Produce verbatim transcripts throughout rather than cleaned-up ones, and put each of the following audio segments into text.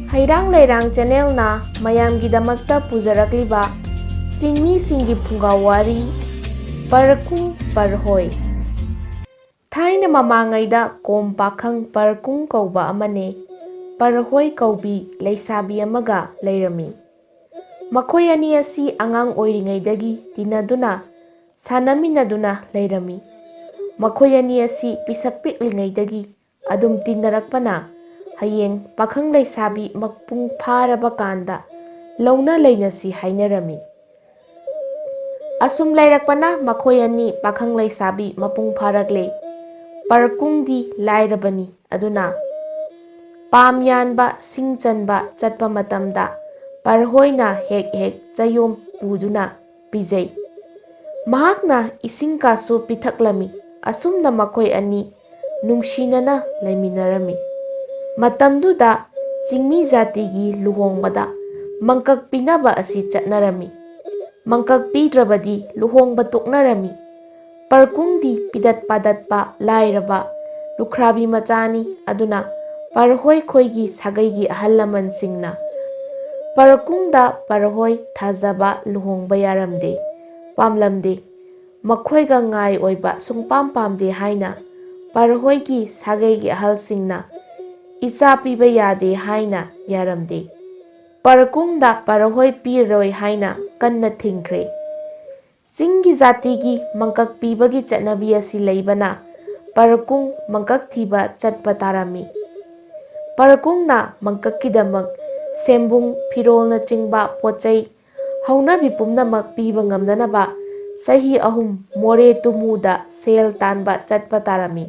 ꯍꯩꯔꯥꯡ ꯂꯩꯔꯥꯡ ꯆꯦꯅꯦꯜꯅ ꯃꯌꯥꯝꯒꯤꯗꯃꯛꯇ ꯄꯨꯖꯔꯛꯂꯤꯕ ꯆꯤꯡꯃꯤꯁꯤꯡꯒꯤ ꯐꯨꯡꯒꯥ ꯋꯥꯔꯤ, ꯄꯔꯀꯨꯡ ꯄꯔꯍꯣꯏ꯫ ꯊꯥꯏꯅ ꯃꯃꯥꯡꯉꯩꯗ ꯀꯣꯝ ꯄꯥꯈꯪ ꯄꯔꯀꯨꯡ ꯀꯧꯕ ꯑꯃꯅꯦ, ꯄꯔꯍꯣꯏ ꯀꯧꯕꯤ ꯂꯩꯁꯥꯕꯤ ꯑꯃꯒ ꯂꯩꯔꯝꯃꯤ꯫ ꯃꯈꯣꯏ ꯑꯅꯤ ꯑꯁꯤ ꯑꯉꯥꯡ ꯑꯣꯏꯔꯤꯉꯩꯗꯒꯤ ꯇꯤꯟꯅꯗꯨꯅ, ꯁꯥꯟꯅꯃꯤꯟꯅꯗꯨꯅ ꯂꯩꯔꯝꯃꯤ꯫ ꯃꯈꯣꯏ ꯑꯅꯤ ꯑꯁꯤ ꯄꯤꯁꯛ ꯄꯤꯛꯂꯤꯉꯩꯗꯒꯤ ꯑꯗꯨꯝ ꯇꯤꯟꯅꯔꯛꯄꯅ, ꯍꯌꯦꯡ ꯄꯥꯈꯪ ꯂꯩꯁꯥꯕꯤ ꯃꯄꯨꯡ ꯐꯥꯔꯕ ꯀꯥꯟꯗ ꯂꯧꯅ ꯂꯩꯅꯁꯤ ꯍꯥꯏꯅꯔꯝꯃꯤ꯫ ꯑꯁꯨꯝ ꯂꯩꯔꯛꯄꯅ ꯃꯈꯣꯏ ꯑꯅꯤ ꯄꯥꯈꯪ ꯂꯩꯁꯥꯕꯤ ꯃꯄꯨꯡ ꯐꯥꯔꯛꯂꯦ꯫ ꯄꯔꯀꯨꯡꯗꯤ ꯂꯥꯏꯔꯕꯅꯤ, ꯑꯗꯨꯅ ꯄꯥꯝ ꯌꯥꯟꯕ, ꯁꯤꯡ ꯆꯟꯕ ꯆꯠꯄ ꯃꯇꯝꯗ ꯄꯔꯍꯣꯏꯅ ꯍꯦꯛ ꯍꯦꯛ ꯆꯌꯣꯝ ꯄꯨꯗꯨꯅ ꯄꯤꯖꯩ꯫ ꯃꯍꯥꯛꯅ ꯏꯁꯤꯡ ꯀꯥꯁꯨ ꯄꯤꯊꯛꯂꯝꯃꯤ꯫ ꯑꯁꯨꯝꯅ ꯃꯈꯣꯏ ꯑꯅꯤ ꯅꯨꯡꯁꯤꯅꯅ ꯂꯩꯃꯤꯟꯅꯔꯝꯃꯤ꯫ ꯃꯇꯝꯗꯨꯗ ꯆꯤꯡꯃꯤ ꯖꯥꯇꯤꯒꯤ ꯂꯨꯍꯣꯡꯕꯗ ꯃꯪꯀꯛ ꯄꯤꯅꯕ ꯑꯁꯤ ꯆꯠꯅꯔꯝꯃꯤ꯫ ꯃꯪꯀꯛ ꯄꯤꯗ꯭ꯔꯕꯗꯤ ꯂꯨꯍꯣꯡꯕ ꯇꯣꯛꯅꯔꯝꯃꯤ꯫ ꯄꯔꯀꯨꯡꯗꯤ ꯄꯤꯗꯠ ꯄꯥꯗꯠꯄ ꯂꯥꯏꯔꯕ ꯂꯨꯈ꯭ꯔꯥꯕꯤ ꯃꯆꯥꯅꯤ, ꯑꯗꯨꯅ ꯄꯔꯍꯣꯏ ꯈꯣꯏꯒꯤ ꯁꯥꯒꯩꯒꯤ ꯑꯍꯜ ꯂꯃꯟꯁꯤꯡꯅ ꯄꯔꯀꯨꯡꯗ ꯄꯔꯍꯣꯏ ꯊꯥꯖꯕ ꯂꯨꯍꯣꯡꯕ ꯌꯥꯔꯝꯗꯦ, ꯄꯥꯝꯂꯝꯗꯦ꯫ ꯃꯈꯣꯏꯒ ꯉꯥꯏ ꯑꯣꯏꯕ ꯁꯨꯡꯄꯥꯝ ꯄꯥꯝꯗꯦ ꯍꯥꯏꯅ ꯄꯔꯍꯣꯏꯒꯤ ꯁꯥꯒꯩꯒꯤ ꯑꯍꯜꯁꯤꯡꯅ ꯏꯆꯥ ꯄꯤꯕ ꯌꯥꯗꯦ ꯍꯥꯏꯅ ꯌꯥꯔꯝꯗꯦ꯫ ꯄꯔꯀꯨꯡꯗ ꯄꯔꯍꯣꯏ ꯄꯤꯔꯔꯣꯏ ꯍꯥꯏꯅ ꯀꯟꯅ ꯊꯤꯡꯈ꯭ꯔꯦ꯫ ꯆꯤꯡꯒꯤ ꯖꯥꯇꯤꯒꯤ ꯃꯪꯀꯛ ꯄꯤꯕꯒꯤ ꯆꯠꯅꯕꯤ ꯑꯁꯤ ꯂꯩꯕꯅ ꯄꯔꯀꯨꯡ ꯃꯪꯀꯛ ꯊꯤꯕ ꯆꯠꯄ ꯇꯥꯔꯝꯃꯤ꯫ ꯄꯔꯀꯨꯡꯅ ꯃꯪꯀꯛꯀꯤꯗꯃꯛ ꯁꯦꯝꯕꯨꯡ, ꯐꯤꯔꯣꯜꯅꯆꯤꯡꯕ ꯄꯣꯠ ꯆꯩ ꯍꯧꯅꯕꯤ ꯄꯨꯝꯅꯃꯛ ꯄꯤꯕ ꯉꯝꯅꯅꯕ ꯆꯍꯤ ꯑꯍꯨꯝ ꯃꯣꯔꯦ ꯇꯨꯃꯨꯗ ꯁꯦꯜ ꯇꯥꯟꯕ ꯆꯠꯄ ꯇꯥꯔꯝꯃꯤ꯫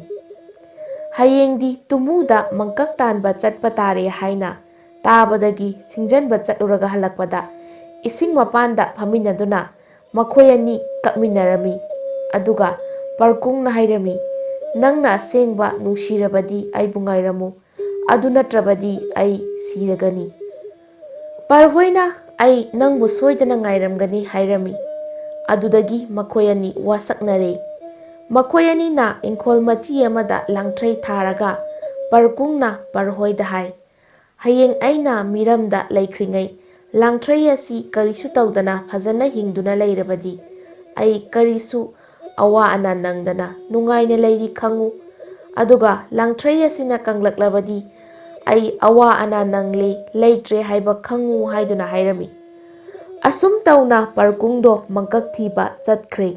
ꯍꯌꯦꯡꯗꯤ ꯇꯨꯃꯨꯗ ꯃꯪꯀꯛ ꯇꯥꯟꯕ ꯆꯠꯄ ꯇꯥꯔꯦ ꯍꯥꯏꯅ ꯇꯥꯕꯗꯒꯤ ꯁꯤꯡꯖꯟꯕ ꯆꯠꯂꯨꯔꯒ ꯍꯜꯂꯛꯄꯗ ꯏꯁꯤꯡ ꯃꯄꯥꯟꯗ ꯐꯝꯃꯤꯟꯅꯗꯨꯅ ꯃꯈꯣꯏ ꯑꯅꯤ ꯀꯞꯃꯤꯟꯅꯔꯝꯃꯤ꯫ ꯑꯗꯨꯒ ꯄꯔꯀꯨꯡꯅ ꯍꯥꯏꯔꯝꯃꯤ, "ꯅꯪꯅ ꯑꯁꯦꯡꯕ ꯅꯨꯡꯁꯤꯔꯕꯗꯤ ꯑꯩꯕꯨ ꯉꯥꯏꯔꯝꯃꯨ, ꯑꯗꯨ ꯅꯠꯇ꯭ꯔꯕꯗꯤ ꯑꯩ ꯁꯤꯔꯒꯅꯤ꯫" ꯄꯔꯍꯣꯏꯅ, "ꯑꯩ ꯅꯪꯕꯨ ꯁꯣꯏꯗꯅ ꯉꯥꯏꯔꯝꯒꯅꯤ" ꯍꯥꯏꯔꯝꯃꯤ꯫ ꯑꯗꯨꯗꯒꯤ ꯃꯈꯣꯏ ꯑꯅꯤ ꯋꯥꯁꯛꯅꯔꯦ꯫ ꯃꯈꯣꯏ ꯑꯅꯤꯅ ꯏꯪꯈꯣꯜ ꯃꯆꯤ ꯑꯃꯗ ꯂꯥꯡꯊ꯭ꯔꯩ ꯊꯥꯔꯒ ꯄꯔꯀꯨꯡꯅ ꯄꯔꯍꯣꯏꯗ ꯍꯥꯏ, ꯍꯌꯦꯡ ꯑꯩꯅ ꯃꯤꯔꯝꯗ ꯂꯩꯈ꯭ꯔꯤꯉꯩ ꯂꯥꯡꯊ꯭ꯔꯩ ꯑꯁꯤ ꯀꯔꯤꯁꯨ ꯇꯧꯗꯅ ꯐꯖꯅ ꯍꯤꯡꯗꯨꯅ ꯂꯩꯔꯕꯗꯤ ꯑꯩ ꯀꯔꯤꯁꯨ ꯑꯋꯥ ꯑꯅꯥ ꯅꯪꯗꯅ ꯅꯨꯡꯉꯥꯏꯅ ꯂꯩꯔꯤ ꯈꯪꯉꯨ꯫ ꯑꯗꯨꯒ ꯂꯥꯡꯊ꯭ꯔꯩ ꯑꯁꯤꯅ ꯀꯪꯂꯛꯂꯕꯗꯤ ꯑꯩ ꯑꯋꯥ ꯑꯅꯥ ꯅꯪꯂꯦ, ꯂꯩꯇ꯭ꯔꯦ ꯍꯥꯏꯕ ꯈꯪꯉꯨ ꯍꯥꯏꯗꯨꯅ ꯍꯥꯏꯔꯝꯃꯤ꯫ ꯑꯁꯨꯝ ꯇꯧꯅ ꯄꯔꯀꯨꯡꯗꯣ ꯃꯪꯀꯛ ꯊꯤꯕ ꯆꯠꯈ꯭ꯔꯦ꯫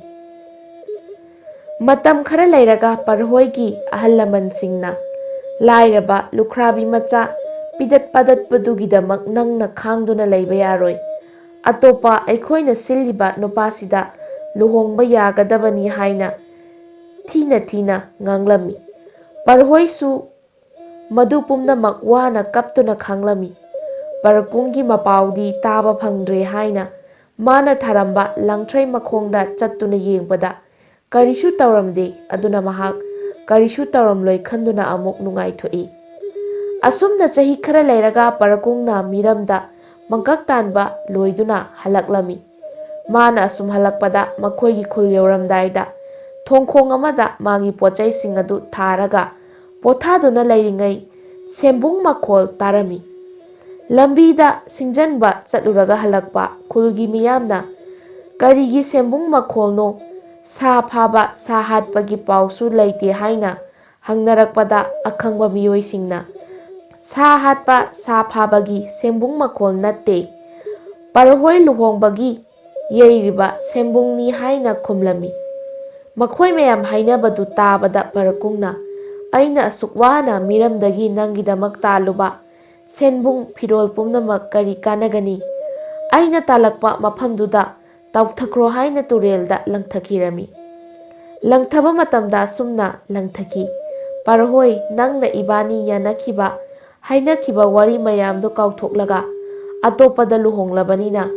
ꯃꯇꯝ ꯈꯔ ꯂꯩꯔꯒ ꯄꯔꯍꯣꯏꯒꯤ ꯑꯍꯜ ꯂꯃꯟꯁꯤꯡꯅ ꯂꯥꯏꯔꯕ ꯂꯨꯈ꯭ꯔꯥꯕꯤ ꯃꯆꯥ ꯄꯤꯗꯠ ꯄꯥꯗꯠꯄꯗꯨꯒꯤꯗꯃꯛ ꯅꯪꯅ ꯈꯥꯡꯗꯨꯅ ꯂꯩꯕ ꯌꯥꯔꯣꯏ꯫ ꯑꯇꯣꯞꯄ ꯑꯩꯈꯣꯏꯅ ꯁꯤꯜꯂꯤꯕ ꯅꯨꯄꯥꯁꯤꯗ ꯂꯨꯍꯣꯡꯕ ꯌꯥꯒꯗꯕꯅꯤ ꯍꯥꯏꯅ ꯊꯤꯅ ꯊꯤꯅ ꯉꯥꯡꯂꯝꯃꯤ꯫ ꯄꯔꯍꯣꯏꯁꯨ ꯃꯗꯨ ꯄꯨꯝꯅꯃꯛ ꯋꯥꯅ ꯀꯞꯇꯨꯅ ꯈꯥꯡꯂꯝꯃꯤ꯫ ꯄꯔꯀꯨꯡꯒꯤ ꯃꯄꯥꯎꯗꯤ ꯇꯥꯕ ꯐꯪꯗ꯭ꯔꯦ ꯍꯥꯏꯅ ꯃꯥꯅ ꯊꯥꯔꯝꯕ ꯂꯥꯡꯊ꯭ꯔꯩ ꯃꯈꯣꯡꯗ ꯆꯠꯇꯨꯅ ꯌꯦꯡꯕꯗ ꯀꯔꯤꯁꯨ ꯇꯧꯔꯝꯗꯦ꯫ ꯑꯗꯨꯅ ꯃꯍꯥꯛ ꯀꯔꯤꯁꯨ ꯇꯧꯔꯝꯂꯣꯏ ꯈꯟꯗꯨꯅ ꯑꯃꯨꯛ ꯅꯨꯡꯉꯥꯏꯊꯣꯛꯏ꯫ ꯑꯁꯨꯝꯅ ꯆꯍꯤ ꯈꯔ ꯂꯩꯔꯒ ꯄꯔꯀꯨꯡꯅ ꯃꯤꯔꯝꯗ ꯃꯪꯀꯛ ꯇꯥꯟꯕ ꯂꯣꯏꯗꯨꯅ ꯍꯜꯂꯛꯂꯝꯃꯤ꯫ ꯃꯥꯅ ꯑꯁꯨꯝ ꯍꯜꯂꯛꯄꯗ ꯃꯈꯣꯏꯒꯤ ꯈꯨꯜ ꯌꯧꯔꯝꯗꯥꯏꯗ ꯊꯣꯡꯈꯣꯡ ꯑꯃꯗ ꯃꯥꯒꯤ ꯄꯣꯠꯆꯩꯁꯤꯡ ꯑꯗꯨ ꯊꯥꯔꯒ ꯄꯣꯊꯥꯗꯨꯅ ꯂꯩꯔꯤꯉꯩ ꯁꯦꯝꯕꯨꯡ ꯃꯈꯣꯜ ꯇꯥꯔꯝꯃꯤ꯫ ꯂꯝꯕꯤꯗ ꯁꯤꯡꯖꯟꯕ ꯆꯠꯂꯨꯔꯒ ꯍꯜꯂꯛꯄ ꯈꯨꯜꯒꯤ ꯃꯤꯌꯥꯝꯅ "ꯀꯔꯤꯒꯤ ꯁꯦꯝꯕꯨꯡ ꯃꯈꯣꯜꯅꯣ? ꯁꯥ ꯐꯥꯕ, ꯁꯥ ꯍꯥꯠꯄꯒꯤ ꯄꯥꯎꯁꯨ ꯂꯩꯇꯦ" ꯍꯥꯏꯅ ꯍꯪꯅꯔꯛꯄꯗ ꯑꯈꯪꯕ ꯃꯤꯑꯣꯏꯁꯤꯡꯅ "ꯁꯥ ꯍꯥꯠꯄ, ꯁꯥ ꯐꯥꯕꯒꯤ ꯁꯦꯝꯕꯨꯡ ꯃꯈꯣꯜ ꯅꯠꯇꯦ, ꯄꯔꯍꯣꯏ ꯂꯨꯍꯣꯡꯕꯒꯤ ꯌꯩꯔꯤꯕ ꯁꯦꯝꯕꯨꯡꯅꯤ" ꯍꯥꯏꯅ ꯈꯨꯝꯂꯝꯃꯤ꯫ ꯃꯈꯣꯏ ꯃꯌꯥꯝ ꯍꯥꯏꯅꯕꯗꯨ ꯇꯥꯕꯗ ꯄꯔꯀꯨꯡꯅ "ꯑꯩꯅ ꯑꯁꯨꯛ ꯋꯥꯅ ꯃꯤꯔꯝꯗꯒꯤ ꯅꯪꯒꯤꯗꯃꯛ ꯇꯥꯜꯂꯨꯕ ꯁꯦꯟꯕꯨꯡ ꯐꯤꯔꯣꯜ ꯄꯨꯝꯅꯃꯛ ꯀꯔꯤ ꯀꯥꯟꯅꯒꯅꯤ? ꯑꯩꯅ ꯇꯥꯜꯂꯛꯄ ꯃꯐꯝꯗꯨꯗ ꯇꯥꯎꯊꯈ꯭ꯔꯣ" ꯍꯥꯏꯅ ꯇꯨꯔꯦꯜꯗ ꯂꯪꯊꯈꯤꯔꯝꯃꯤ꯫ ꯂꯪꯊꯕ ꯃꯇꯝꯗ ꯑꯁꯨꯝꯅ ꯂꯪꯊꯈꯤ: "ꯄꯔꯍꯣꯏ, ꯅꯪꯅ ꯏꯕꯥꯅꯤ ꯌꯥꯅꯈꯤꯕ, ꯍꯥꯏꯅꯈꯤꯕ ꯋꯥꯔꯤ ꯃꯌꯥꯝꯗꯨ ꯀꯥꯎꯊꯣꯛꯂꯒ ꯑꯇꯣꯞꯄꯗ ꯂꯨꯍꯣꯡꯂꯕꯅꯤꯅ,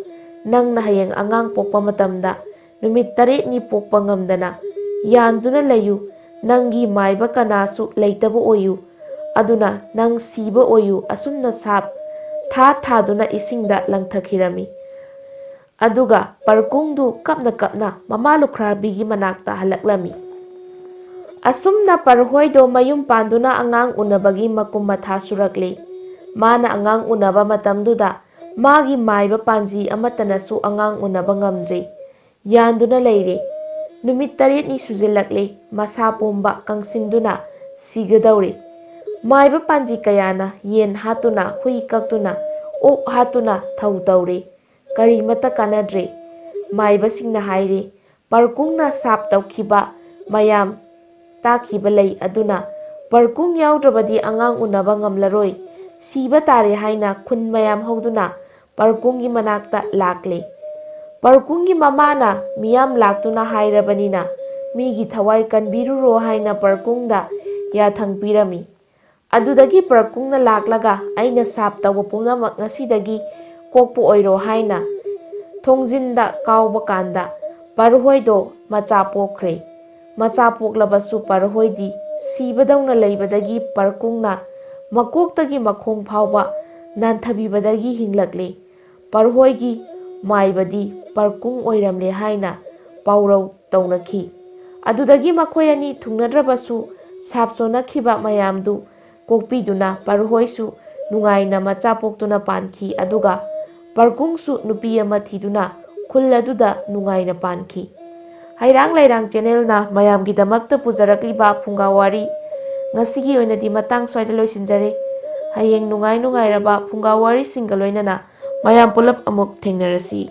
ꯅꯪꯅ ꯍꯌꯦꯡ ꯑꯉꯥꯡ ꯄꯣꯛꯄ ꯃꯇꯝꯗ ꯅꯨꯃꯤꯠ ꯇꯔꯦꯠꯅꯤ ꯄꯣꯛꯄ ꯉꯝꯗꯅ ꯌꯥꯟꯗꯨꯅ ꯂꯩꯌꯨ꯫ ꯅꯪꯒꯤ ꯃꯥꯏꯕ ꯀꯅꯥꯁꯨ ꯂꯩꯇꯕ ꯑꯣꯏꯌꯨ꯫ ꯑꯗꯨꯅ ꯅꯪ ꯁꯤꯕ ꯑꯣꯏꯌꯨ꯫" ꯑꯁꯨꯝꯅ ꯁꯥꯞ ꯊꯥ ꯊꯥꯗꯨꯅ ꯏꯁꯤꯡꯗ ꯂꯪꯊꯈꯤꯔꯝꯃꯤ꯫ ꯑꯗꯨꯒ ꯄꯔꯀꯨꯡꯗꯨ ꯀꯞꯅ ꯀꯞꯅ ꯃꯃꯥ ꯂꯨꯈ꯭ꯔꯥꯕꯤꯒꯤ ꯃꯅꯥꯛꯇ ꯍꯜꯂꯛꯂꯝꯃꯤ꯫ ꯑꯁꯨꯝꯅ ꯄꯔꯍꯣꯏꯗꯣ ꯃꯌꯨꯝ ꯄꯥꯟꯗꯨꯅ ꯑꯉꯥꯡ ꯎꯅꯕꯒꯤ ꯃꯀꯨꯝ ꯃꯊꯥ ꯁꯨꯔꯛꯂꯤ꯫ ꯃꯥꯅ ꯑꯉꯥꯡ ꯎꯅꯕ ꯃꯇꯝꯗꯨꯗ ꯃꯥꯒꯤ ꯃꯥꯏꯕ ꯄꯥꯟꯖꯤ ꯑꯃꯠꯇꯅꯁꯨ ꯑꯉꯥꯡ ꯎꯅꯕ ꯉꯝꯗ꯭ꯔꯦ꯫ ꯌꯥꯟꯗꯨꯅ ꯂꯩꯔꯦ꯫ ꯅꯨꯃꯤꯠ ꯇꯔꯦꯠꯅꯤ ꯁꯨꯖꯤꯜꯂꯛꯂꯦ꯫ ꯃꯁꯥ ꯄꯣꯝꯕ ꯀꯪꯁꯤꯟꯗꯨꯅ ꯁꯤꯒꯗꯧꯔꯦ꯫ ꯃꯥꯏꯕ ꯄꯥꯟꯖꯤ ꯀꯌꯥꯅ ꯌꯦꯟ ꯍꯥꯠꯇꯨꯅ, ꯍꯨꯏ ꯀꯛꯇꯨꯅ, ꯑꯣꯛ ꯍꯥꯠꯇꯨꯅ ꯊꯧ ꯇꯧꯔꯦ꯫ ꯀꯔꯤꯃꯠꯇ ꯀꯥꯟꯅꯗ꯭ꯔꯦ꯫ ꯃꯥꯏꯕꯁꯤꯡꯅ ꯍꯥꯏꯔꯦ, ꯄꯔꯀꯨꯡꯅ ꯁꯥꯞ ꯇꯧꯈꯤꯕ ꯃꯌꯥꯝ ꯇꯥꯛꯈꯤꯕ ꯂꯩ ꯑꯗꯨꯅ ꯄꯔꯀꯨꯡ ꯌꯥꯎꯗ꯭ꯔꯕꯗꯤ ꯑꯉꯥꯡ ꯎꯅꯕ ꯉꯝꯂꯔꯣꯏ꯫ ꯁꯤꯕ ꯇꯥꯔꯦ ꯍꯥꯏꯅ ꯈꯨꯟ ꯃꯌꯥꯝ ꯍꯧꯗꯨꯅ ꯄꯔꯀꯨꯡꯒꯤ ꯃꯅꯥꯛꯇ ꯂꯥꯛꯂꯦ꯫ ꯄꯔꯀꯨꯡꯒꯤ ꯃꯃꯥꯅ ꯃꯤꯌꯥꯝ ꯂꯥꯛꯇꯨꯅ ꯍꯥꯏꯔꯕꯅꯤꯅ ꯃꯤꯒꯤ ꯊꯋꯥꯏ ꯀꯟꯕꯤꯔꯨꯔꯣ ꯍꯥꯏꯅ ꯄꯔꯀꯨꯡꯗ ꯌꯥꯊꯪ ꯄꯤꯔꯝꯃꯤ꯫ ꯑꯗꯨꯗꯒꯤ ꯄꯔꯀꯨꯡꯅ ꯂꯥꯛꯂꯒ ꯑꯩꯅ ꯁꯥꯞ ꯇꯧꯕ ꯄꯨꯝꯅꯃꯛ ꯉꯁꯤꯗꯒꯤ ꯀꯣꯛꯄ ꯑꯣꯏꯔꯣ ꯍꯥꯏꯅ ꯊꯣꯡꯖꯤꯟꯗ ꯀꯥꯎꯕ ꯀꯥꯟꯗ ꯄꯔꯍꯣꯏꯗꯣ ꯃꯆꯥ ꯄꯣꯛꯈ꯭ꯔꯦ꯫ ꯃꯆꯥ ꯄꯣꯛꯂꯕꯁꯨ ꯄꯔꯍꯣꯏꯗꯤ ꯁꯤꯕꯗꯧꯅ ꯂꯩꯕꯗꯒꯤ ꯄꯔꯀꯨꯡꯅ ꯃꯀꯣꯛꯇꯒꯤ ꯃꯈꯣꯡ ꯐꯥꯎꯕ ꯅꯥꯟꯊꯕꯤꯕꯗꯒꯤ ꯍꯤꯡꯂꯛꯂꯦ꯫ ꯄꯔꯍꯣꯏꯒꯤ ꯃꯥꯏꯕꯗꯤ ꯄꯔꯀꯨꯡ ꯑꯣꯏꯔꯝꯂꯦ ꯍꯥꯏꯅ ꯄꯥꯎꯔꯧ ꯇꯧꯅꯈꯤ꯫ ꯑꯗꯨꯗꯒꯤ ꯃꯈꯣꯏ ꯑꯅꯤ ꯊꯨꯡꯅꯗ꯭ꯔꯕꯁꯨ ꯁꯥꯞ ꯆꯣꯅꯈꯤꯕ ꯃꯌꯥꯝꯗꯨ ꯀꯣꯛꯄꯤꯗꯨꯅ ꯄꯔꯍꯣꯏꯁꯨ ꯅꯨꯡꯉꯥꯏꯅ ꯃꯆꯥ ꯄꯣꯛꯇꯨꯅ ꯄꯥꯟꯈꯤ꯫ ꯑꯗꯨꯒ ꯄꯔꯀꯨꯡꯁꯨ ꯅꯨꯄꯤ ꯑꯃ ꯊꯤꯗꯨꯅ ꯈꯨꯜ ꯑꯗꯨꯗ ꯅꯨꯡꯉꯥꯏꯅ ꯄꯥꯟꯈꯤ꯫ ꯍꯩꯔꯥꯡ ꯂꯩꯔꯥꯡ ꯆꯦꯅꯦꯜꯅ ꯃꯌꯥꯝꯒꯤꯗꯃꯛꯇ ꯄꯨꯖꯔꯛꯂꯤꯕ ꯐꯨꯡꯒꯥ ꯋꯥꯔꯤ ꯉꯁꯤꯒꯤ ꯑꯣꯏꯅꯗꯤ ꯃꯇꯥꯡ ꯁ꯭ꯋꯥꯏꯗ ꯂꯣꯏꯁꯤꯟꯖꯔꯦ꯫ ꯍꯌꯦꯡ ꯅꯨꯡꯉꯥꯏ ꯅꯨꯡꯉꯥꯏꯔꯕ ꯐꯨꯡꯒꯥ ꯋꯥꯔꯤꯁꯤꯡꯒ ꯂꯣꯏꯅꯅ ꯃꯌꯥꯝ ꯄꯨꯂꯞ ꯑꯃꯨꯛ ꯊꯦꯡꯅꯔꯁꯤ꯫